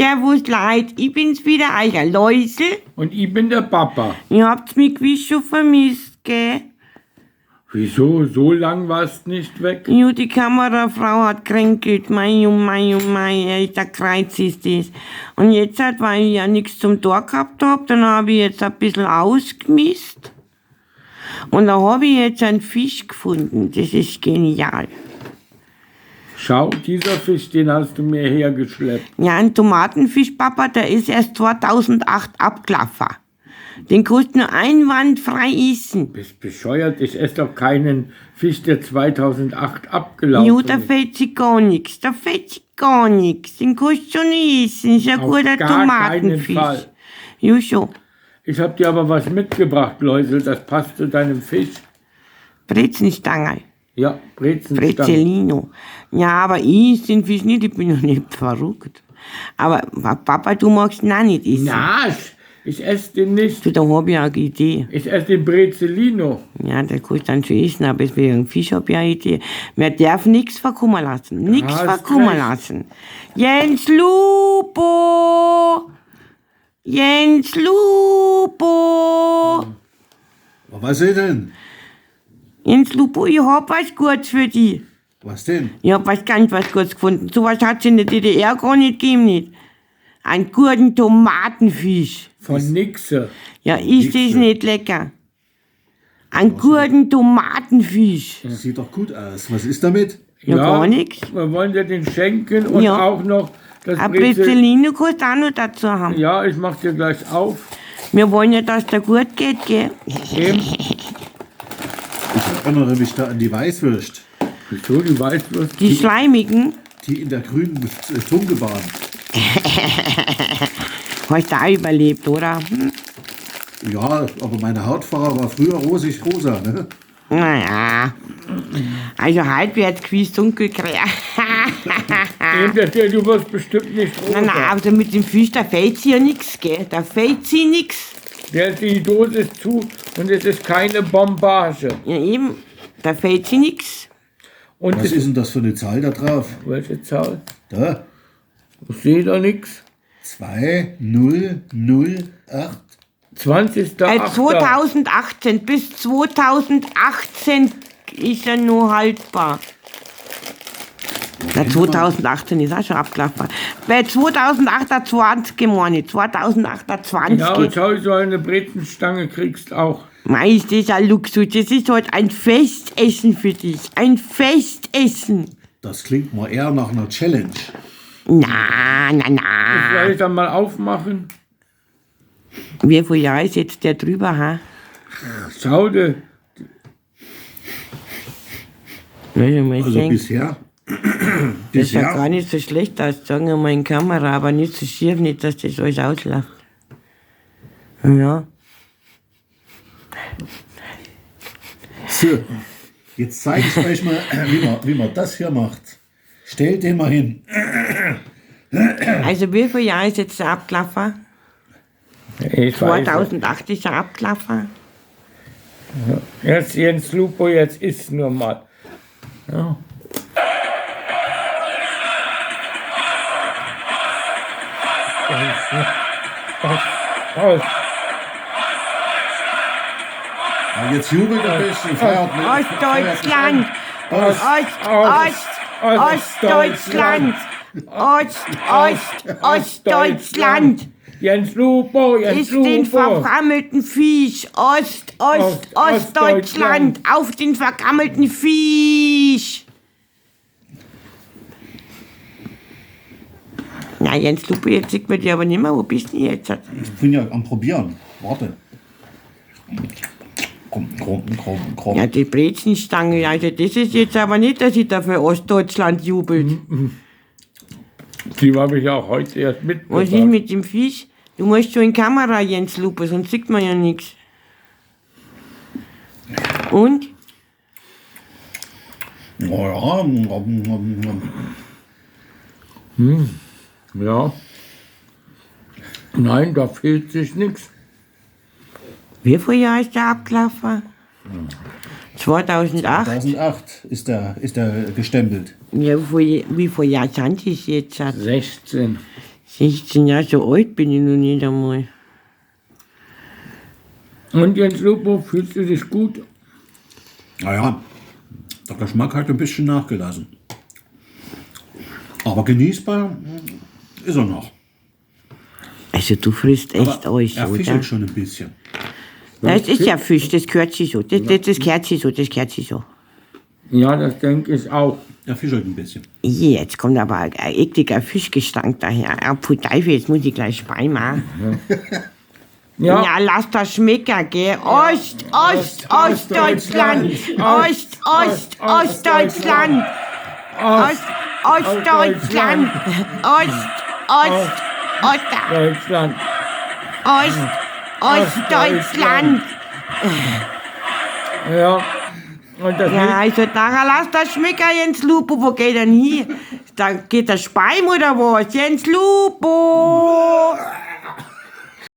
Servus Leid, ich bin's wieder, euer Läusel. Und ich bin der Papa. Ihr habt's mich gewiss schon vermisst, gell? Wieso? So lang warst nicht weg? Jo, die Kamerafrau hat kränkelt. Mei, oh mei, oh mei, echt ein Kreuz ist das. Und jetzt halt, weil ich ja nichts zum Tor gehabt hab, dann hab ich jetzt ein bisschen ausgemisst. Und da hab ich jetzt einen Fisch gefunden. Das ist genial. Schau, dieser Fisch, den hast du mir hergeschleppt. Ja, ein Tomatenfisch, Papa, der ist erst 2008 abgelaufen. Den kannst du nur einwandfrei essen. Bist bescheuert, ich esse doch keinen Fisch, der 2008 abgelaufen Jo, da ist. fällt sich gar nichts, da fällt sich gar nichts. Den kannst du schon essen, ist ein Auf guter gar keinen Tomatenfisch. Fall. Jo, schon. Ich hab dir aber was mitgebracht, Läusel, das passt zu deinem Fisch. Brezenstangerl. Ja, Brezenstange. Brezelino. Ja, aber ich esse den Fisch nicht, ich bin ja nicht verrückt. Aber Papa, du magst ihn auch nicht essen. Na, ich esse den nicht. Du, da hab ich auch eine Idee. Ich esse den Brezelino. Ja, das kannst du dann schon essen, aber wegen Fisch hab ich eine Idee. Man darf nichts verkommen lassen. Nichts Hast verkommen recht. lassen. Jens Lupo! Jens Lupo! Was ist denn? Jens Lupo, ich hab was Gutes für dich. Was denn? Ich hab was ganz was Gutes gefunden. Sowas hat's in der DDR gar nicht gegeben, nicht. Einen guten Tomatenfisch. Von Nixe. Ja, ist das nicht lecker? Einen guten Tomatenfisch. Sieht doch gut aus. Was ist damit? Ja, gar nichts. Wir wollen dir den schenken und Ja. auch noch das Ein Brezel. Brezelino kannst du auch noch dazu haben. Ja, ich mach dir gleich auf. Wir wollen ja, dass der gut geht, gell? Eben. Ich erinnere mich da an die Weißwürst, Wieso, die Weißwurst? Die schleimigen die in der grünen Tunke waren. hast du auch überlebt, oder? Hm? Ja, aber meine Hautfarbe war früher rosig rosa, ne? Naja. Also heute wird's gewiss dunkelgrün. Eben, du wirst bestimmt nicht rosa. Nein, nein, also mit dem Fisch, da fällt sich ja nichts, gell? Da fällt sich nichts. Die Dose ist zu und es ist keine Bombage. Ja, eben, da fällt sich nichts. Und Was es, ist denn das für eine Zahl da drauf? welche Zahl? Da. Ich sehe da nichts. 2, 0, 0, 8. 20. 2018, bis 2018 ist er nur haltbar. Na, 2018 ist auch schon abgelaufen. Bei 2028 meine ich, 2028. Ja, und schau, so eine Brezenstange kriegst auch. Mei, ist das ein Luxus. Das ist heute ein Festessen für dich. Ein Festessen. Das klingt mal eher nach einer Challenge. Na, na, Das na. werde ich dann mal aufmachen. Wie viel Jahr ist jetzt der drüber, ha? Schau dir. Mal Also sehen. bisher. Das schaut gar Bisher. nicht so schlecht aus, sagen wir mal in Kamera, aber nicht so schief, nicht, dass das alles ausläuft. Ja. So, jetzt zeige ich euch mal, wie man das hier macht. Stellt den mal hin. Also wie viel Jahr ist jetzt der abgelaufen? Ich weiß es. 2008 ist er abgelaufen. Jetzt Jens Lupo, jetzt isst nur mal. Ja. Aus. Ja, jetzt jubelt ein bisschen, feiert mit. Ostdeutschland! Ost, Ost, Ost, Ostdeutschland! Ost, Ost, Ostdeutschland! Jens Lupo, Jens Ist den Lupo. vergammelten Fisch! Ost, Ost, Ost, Ostdeutschland! Auf den vergammelten Fisch! Na, Jens Lupo, jetzt sieht man dich aber nicht mehr. Wo bist du denn jetzt? Ich bin ja am Probieren. Warte. Komm, komm, komm, komm. Ja, die Brezenstange, also das ist jetzt aber nicht, dass ich da für Ostdeutschland jubelt. Die habe ich auch heute erst mitgebracht. Was ist mit dem Fisch? Du musst schon in Kamera, Jens Lupo, sonst sieht man ja nichts. Und? Oh ja, mm, mm, mm. Ja. Nein, da fehlt sich nichts. Wie viel Jahr ist der abgelaufen? 2008? 2008 ist der gestempelt. Ja, wie viel Jahr sind das jetzt? 16. 16 Jahre, so alt bin ich noch nicht einmal. Und Jens Lupo, fühlst du dich gut? Naja, der Geschmack hat ein bisschen nachgelassen. Aber genießbar ist er noch. Also du frisst echt Aber alles, er oder? fischelt schon ein bisschen. Das ist ja Fisch, das gehört sich so. Das gehört sich so, das gehört sich so. Ja, das denke ich auch. Er fischelt ein bisschen. Je, jetzt kommt aber ein ekliger Fischgestank daher. Ah, pfui Teufel, jetzt muss ich gleich speimen. Ja, Ja, lass das schmecken, gell? Ost, Ost, Ostdeutschland! Ost, Ost, Ostdeutschland! Ost, Ostdeutschland! Ost, Ost, Ost, Deutschland. Ost, Ostdeutschland! Ja. Und das Ja, also nachher lass das schmecken, Jens Lupo. Wo geht denn hier? Da geht der Speim oder was? Jens Lupo!